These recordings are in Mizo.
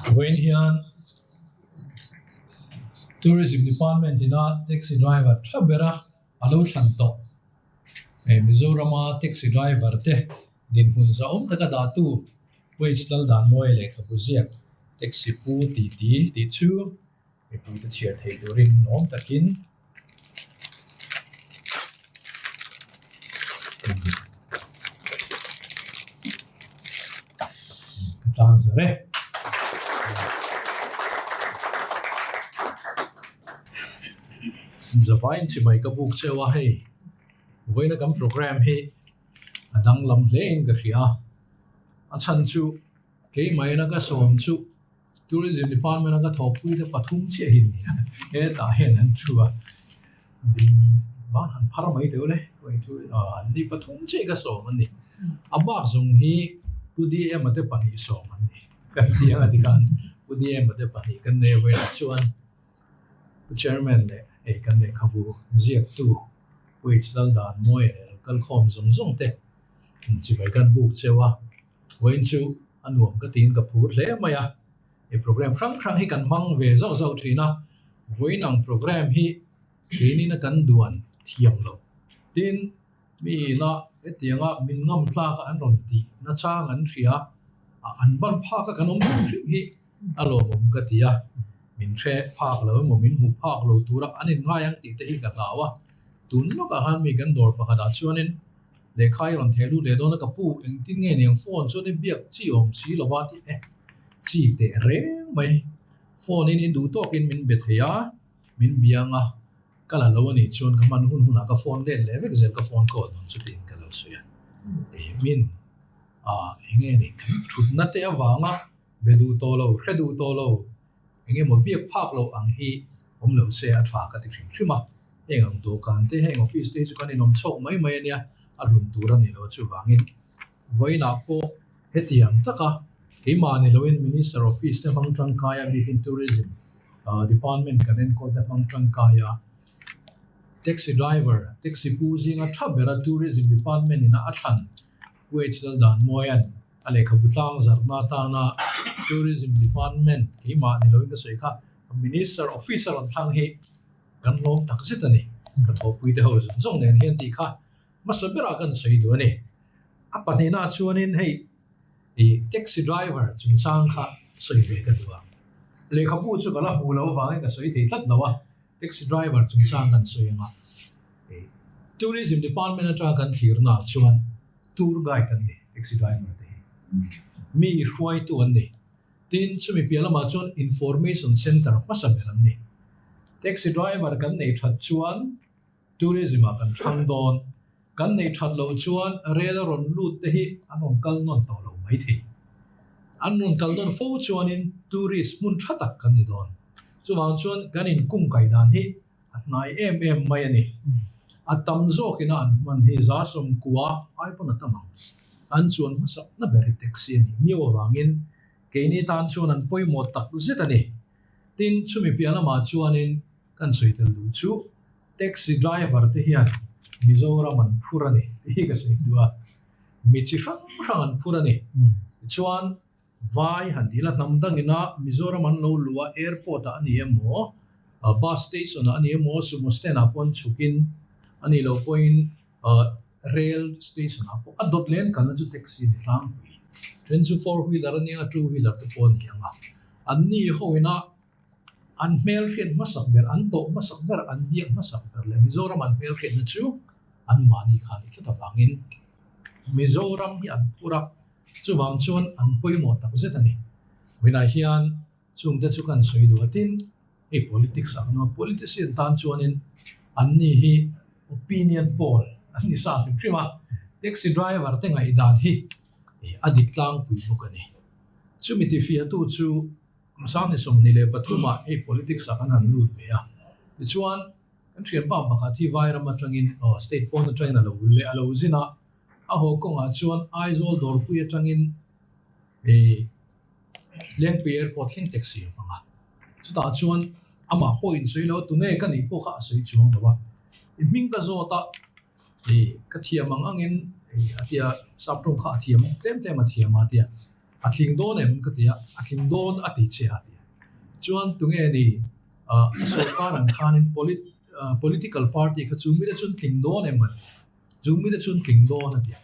Vawiin hian Tourism Department ina taxi driver tha bera a lo thlan tawh. Hei Mizorama taxi driver te dinhmun zahawm taka dahtu Wage Laldanmawia lehkhabu ziak taxi pu tih ti tih chu Mipuite chhiar thei turin nuam takin ka tlang zar e. Zavaiin chibai ka buk cheu a hei vawiina kan program hi a danglam hle in ka hria a, a chhan chu keimahina ka sawm chu. Tourism Department a ka thawhpui te pathum chiah hi ni a, hetah hian an thu a, ding ban han phar mai deuh le, an ni pathum chiah ka sawm a ni. A bak zawng hi Pu DM-a te pahnih sawm an ni. Kan ti ang a tikhan Pu DM-a te pahnih kan nei velah chuan Pu Chairman leh hei kan lehkhabu ziaktu Pu H Laldanmawia leh lo kalkhawm zawng zawng te chibai kan buk cheu a. Vawiin chu a nuam ka tiin ka phur hle mai a, he program hrang hrang hi kan hmang ve zauh zauh thin a, vawiin ang program hi keinin a kan duan thiam lo. Tin, mi ina hetianga min ngam tlak a an rawn tih nachang an hria a, an ban phak a kan awm hrim hrim hi a lawmawm ka ti a, min hre phak lo emaw min hmu phak lo tura an inngai ang tih te hi ka hlau a, tun lawkah khan mi kan dawr pakhatah chuanin Lehkha i rawn theh lut leh dawn a ka pu, engtin nge niang phone chuan i biak chi awm si lo va tih e, chi teh reng mai. Phone in i duh tawkin min be thei a, min biang a, ka la lo a nih chuan ka hman hun hunah ka phone let leh vek zel ka phone call dawn chu tiin ka lo sawi a. Ih min ah enge ni kan thutna te avanga be duh tawh lo, hre duh tawh lo. Eng emaw biak phak loh ang hi awm lo se a tha ka ti hrim hrim a, heng ang dawhkan te heng office te hi chu kan inawm chhawk mai mai a nia, a hlun tur a ni lo chuvangin vawiinah pawh hetiang taka keimah ni loin Minister office te hmang tangkai a bikin Tourism department kan enkawl te hmang tangkai a, taxi driver, taxi pu zinga tha bera Tourism department ina a thlan Pu H Laldanmawia'n A lehkhabu tlang zarhna atana Tourism Department keimah ni loin ka sawi kha Minister Officer rawn thlang hi kan hlawm tak zet a ni. Ka thawhpui te ho zawng zawng nen hian tih kha hmasa berah kan sawi duh a ni. A pahnihna chuanin hei ih taxi driver chungchang kha sawi ve ka duh a. Lehkhabu chu ka la hmuh loh avangin ka sawi thei tlat lo a, taxi driver chungchang kan sawi ang a. Tourism Department atanga kan thlirna chuan Tour guide an ni, taxi driver te hi. Mi hruaitu an ni. Tin, chumi piah lamah chuan information centre hmasa ber an ni. Taxi driver kan neih that chuan tourism ah kan thang dawn. Kan neih that loh chuan rel a rawn lut te hi an rawn kal nawn tawh lo maithei. An rawn kal nawn fo chuanin tourist hmun tha tak kan ni dawn. Chuvang chuan kan inkungkaih dan hi A hnai em em mai a ni. A tam zawkin a an hman hi za sawmkua ai pawn a tam ang. An chuan hmasak na ber hi taxi a nih miau avangin keini tan chuan an pawimawh tak zet a ni. Tin, chumi piah lamah chuanin kan sawi tel duh chu taxi driver te hian Mizoram an phur a ni tih hi ka sawi duh a. Mi chi hrang hrang an phur a ni. Tichuan. Vai han ti la, hnam dangina Mizoram an lo luh a, airport ah a ni emaw, bus station ah a ni emaw, sumo stand ah pawh an chhukin a nih loh pawhin rail station ah pawh a dawt leh an kalna chu taxi a ni tlangpui. Then chu four wheeler a nia, two wheeler te pawh a ni ang a. An ni hoina an hmelhriat hmasak ber, an tawh hmasak ber, an biak hmasak ber leh Mizoram an hmelhriatna chu anmahni kha a ni tlat avangin Mizoram hi an phur a. Chuvang chuan an pawimawh tak zet a ni. Vawiinah hian chungte chu kan sawi duh a, tin, hei politics ah kan awm a, politician tan chuanin anni hi opinion poll an ni sa hrim hrim a, taxi driver te ngaihdan hi a dik tlangpui bawk a ni. Chumi tifiahtu chu kum 23 ah hei politics ah kan han lut ve a, tichuan kan thianpa pakhat hi Vairam atangin state pawn atangin a lo leh a lo zin a, A haw kawngah chuan Aizawl dawrpui atangin ih Lengpui Airport thleng taxi a hmang a. Chutah chuan amah pawh insawi lo a, tunge ka nih pawh kha a sawi chuang lo a. I hming ka zawt a, ih ka thiam ang angin ih a tia, Saptawng kha a thiam tlem tlem a thiam a tia. A tling dawn em ka ti a, a tling dawn a ti che a ti a. Chuan tunge ni sawrkar ang khanin political party kha chu mite chuan tling dawn em a ti. Chu mite chuan tling dawn a ti a.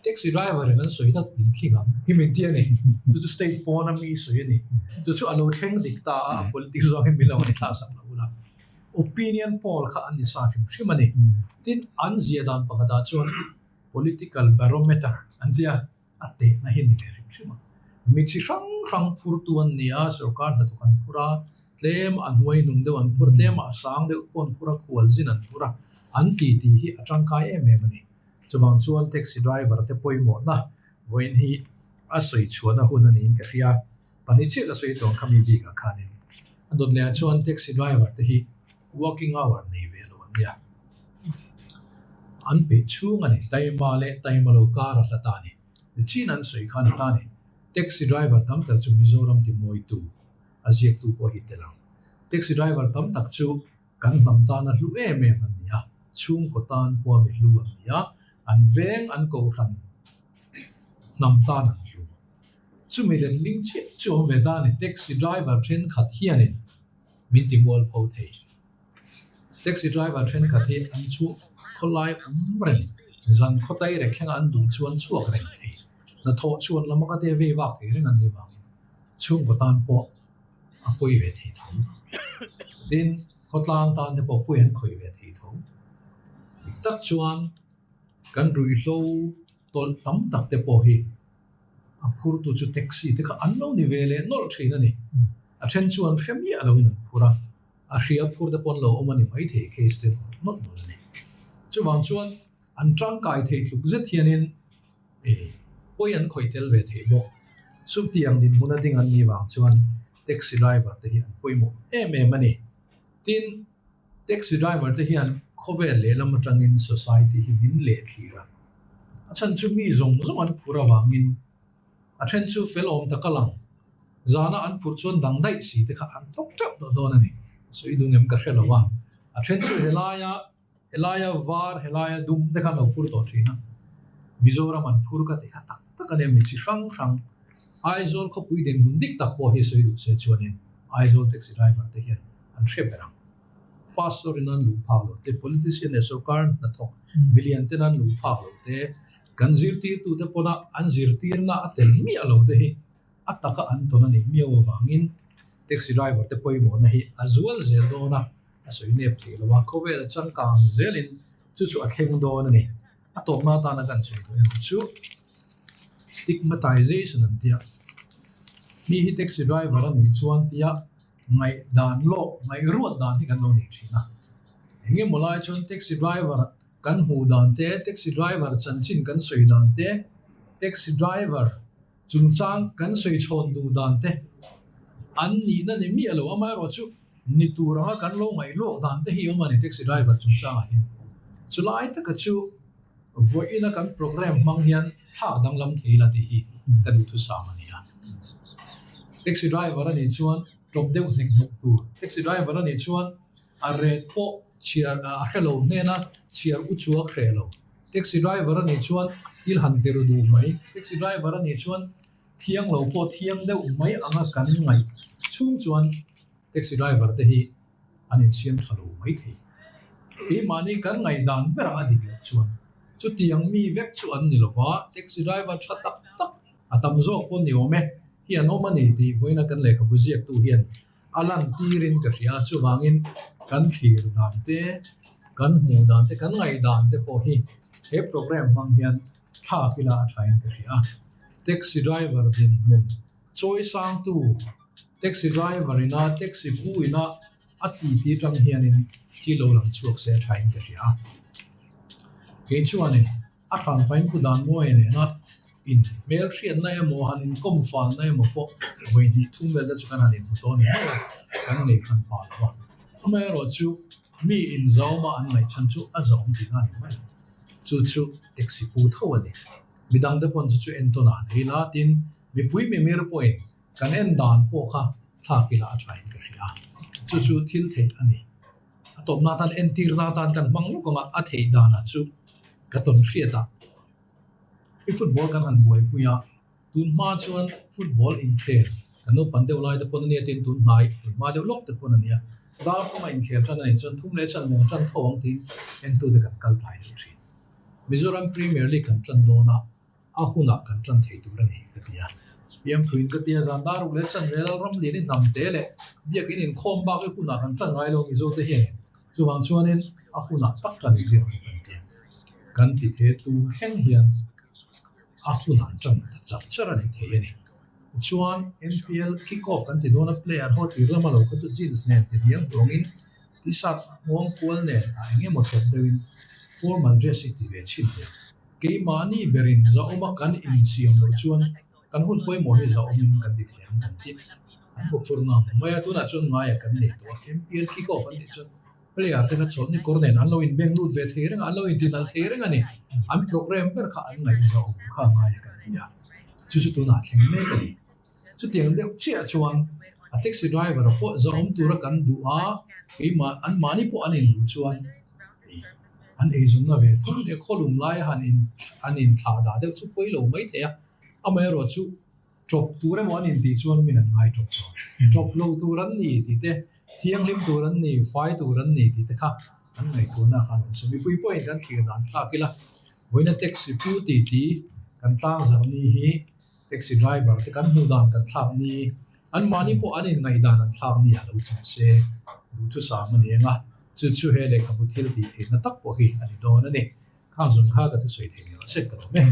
Taxi driver in an sawi dat in tling ang hi min ti a ni. Chu chu state pawn a mi sawi a ni. Chu chu a lo thleng dik ta a, a politics zawng hi min lo ngaihthlah sak lo ula. Opinion poll kha an ni sa hrim hrim a ni. Tin, an ziah dan pakhatah chuan political barometer an ti a, a tehna hi a ni ve hrim hrim a. Mi chi hrang hrang phurtu an ni a, sorkar hnathawk an phur a, tlem a hnuai hnung deuh an phur a, tlem a sang deuh pawh an phur a, khualzin an phur a, an ti tih hi a tangkai em em a ni. Chuvang chuan taxi driver te pawimawhna vawiin hi a sawi chhuahna hun a niin ka hria. Pahnih chiah ka sawi tawh ang kha mi bikah khanin a dawt leh ah chuan taxi driver te hi working hour nei ve lo an nia. An peih chhung a ni. Taima leh taima lo kar a hla ta a ni. Nichin an sawi khan a ta a ni. Taxi driver tam tak chu Mizoram ti mawitu a ziaktu pawh hi tel ang. Taxi driver tam tak chu kan hnam tana hlu em em an ni a, chhungkaw tan pawh mi hlu an ni a, an veng an kohhran hnam tan an hlu. Chumi letling chiah chu awm ve ta a ni. Taxi driver thenkhat hianin min ti mual pho thei. Taxi driver thenkhat hi an chhung khawlai awm reng, zan khawtai rek thlenga an duh chuan chhuak reng thei. Hnathawh chhuan lama ka te vei vak thei reng an nih vangin chhungkaw tan pawh a pawi ve thei tho. Tin, khawtlang tan te pawh pawi an khawih ve thei tho. Dik tak chuan kan ruihhlo tawlh tam tak te pawh hi a phurtu chu taxi te kha an lo ni ve leh nawlh thin a ni. A then chu an hre miah loin an phur a, a hria phur te pawh an lo awm a ni maithei case te nawlh nawlh a ni. Chuvang chuan an tangkai theih tluk zet hianin pawi an khawih tel ve thei bawk. Chutiang dinhmun a ding an nih vang chuan taxi driver te hi an pawimawh em em a ni. Tin, taxi driver te hian khawvel lehlam atangin society hi min leh thlir a. A chhan chu mi zawng zawng an phur avangin a then chu fel awm tak a lang. Zana an phurh chuan dang daih si te kha an thawk teuh tawh dawn a ni. Sawi dung em ka hre lo a. A then chu helaia Helaia var, helaia dum te khan lo phur tawh thin a. Mizoram an phur ka ti kha tak tak a nia mi chi hrang hrang. Aizawl khawpui dinhmun dik tak pawh hi sawi duh se chuanin Aizawl taxi driver te hian an hre ber ang. Pastor in an luh phak lo te, politician leh sorkar hnathawk milian ten an luh phak lo te, kan zirtirtu te pawna an zirtirna a tel miah lo te hi a taka an tawn a nih miau avangin taxi driver te pawimawhna hi a zual zel dawn a. A sawi nep thei lo a, khawvel a changkang zelin chu chu a thleng dawn a ni. A tawpna atana kan sawi duh erawh chu stigmatization an tia. Mi hi taxi driver a nih chuan tia ngaihdan lawk, ngaihruat dan hi kan lo nei thin a. Eng emaw lai chuan taxi driver kan hmuh dan te, taxi driver chanchin kan sawi dan te, taxi driver Chungchang kan sawi chhawn duh dan te an nihna ni miah lo, amaherawhchu ni tur anga kan lo ngaih lawk dan te hi awm a ni taxi driver chungchangah hian. Chulai taka chu vawiina kan programme hmang hian thlak danglam thei ila tih hi ka duhthusam a ni a. Taxi driver a nih chuan tawp deuh hnek hnawk tur, taxi driver a nih chuan A ret pawh chhiar a hre lo hnena chhiar u chuak hreh lo. Taxi driver a nih chuan thil han ti ru duh mai. Taxi driver a nih chuan thiang lo pawh thiang deuh mai anga kan ngaih chhung chuan taxi driver te hi an insiam tha lo mai thei. Keimahni kan ngaihdan berah a dik loh chuan chutiang mi vek chu an ni lova, taxi driver tha tak tak a tam zawk pawh ni awm e hi an awm a ni tih vawiina kan lehkhabu ziaktu hian A lantirin ka hria a, chuvangin kan thlir dan te, kan hmuh dan te, kan ngaihdan te pawh hi he programme hmang hian thlak ila a thain ka hria a. Taxi driver dinhmun chawi sangtu, taxi driver ina taxi pu ina a titi atang hianin thil lo lang chhuak se a thain ka hria a. Kei chuanin. A hran pain pu dan mawi nena in hmel hriatna emaw han inkawm falna emaw pawh vawi hnih thum vel te chu kan han inhmu tawh a ni mai a, kan nei hran pah lo a. Amaherawh chu mi inzawma an ngaihchhan chu a zawm tihna a ni mai. Chu chu taxi pu tho a ni. Midang te pawn chu chu entawn ah nei la tin mipui mimir pawhin kan en dan pawh kha thlak ila a thain ka hria. Chu chu thil theih a ni. A tawpna atan entirna atan kan hmang lawk ang a, a theih danah chu ka tawn hriat a. I football kan han buaipui a, Tun hma chuan football inkhel kan naupan deuh lai te pawn a nia tin tun hnai tun hma deuh lawk te pawn a nia. Dar thuma inkhel tan a nih chuan thum leh chan nen tan tho ang tiin entute kan kal tlai deuh thin. Mizoram Premier League kan tan dawn a, a hunah kan tan thei tur a ni ka ti a. Piam thuin ka ti a, zan dar ruk leh chan vel ram lian i hnam te leh biakin inkhawm bak i hunah kan tan ngai lo Mizo te hianin. Chuvang chuanin a hunah tak tan i zir ang kan ti a. Kan ti the tu thleng hian a hunah tan ta char char a ni thei a ni. Tichuan MPL kick off kan ti dawn a, player ho tir lama lo kha chu jeans nen ti hniang hnuangin t-shirt nghawng kual nen a eng emaw tawp deuhin formal dress hi ti ve chhin teh. Keimahni berin zahawma kan insiam loh chuan kan hun pawimawh hi zahawmin kan ti thei ang kan ti. An bawkphur ngam mai a, tunah chuan ngaia kan nei tawh a, MPL kick off an tih chuan Player te kha chawlhni kawr nen an lo inbeng lut ve thei reng a, an lo intinal thei reng a ni. An program ber kha an ngaihzawm kha ngai a kan ti a, chu chu tunah thleng mek a ni. Chutiang deuh chiah chuan a taxi driver a pawh zahawm tura kan duh a, keimah anmahni pawh an induh chuan an eizawnna ve tho nia, khawlum laia han in an inthlah dah deuh chu pawi lo mai thei a, amaherawh chu Ṭawp tur emaw an intih chuan min an ngai ṭawp lo. Ṭawp lo tur an ni tih te, thianghlim tur an ni, fai tur an ni tih te kha an ngaihtuahna khan awm se. Mipui pawhin kan thlir dan thlak ila, vawiina taxi pu tih tih kan tlangzarh ni hi taxi driver te kan hmuh dan kan thlak ni, anmahni pawh an inngaihdan an thlak ni ah lo chang se, duhthusam a ni ang a, chu chu he lehkhabu thil tih theihna tak pawh hi a ni dawn a ni. Khang zawng kha ka thusawi thei ni lo se ka lawm e.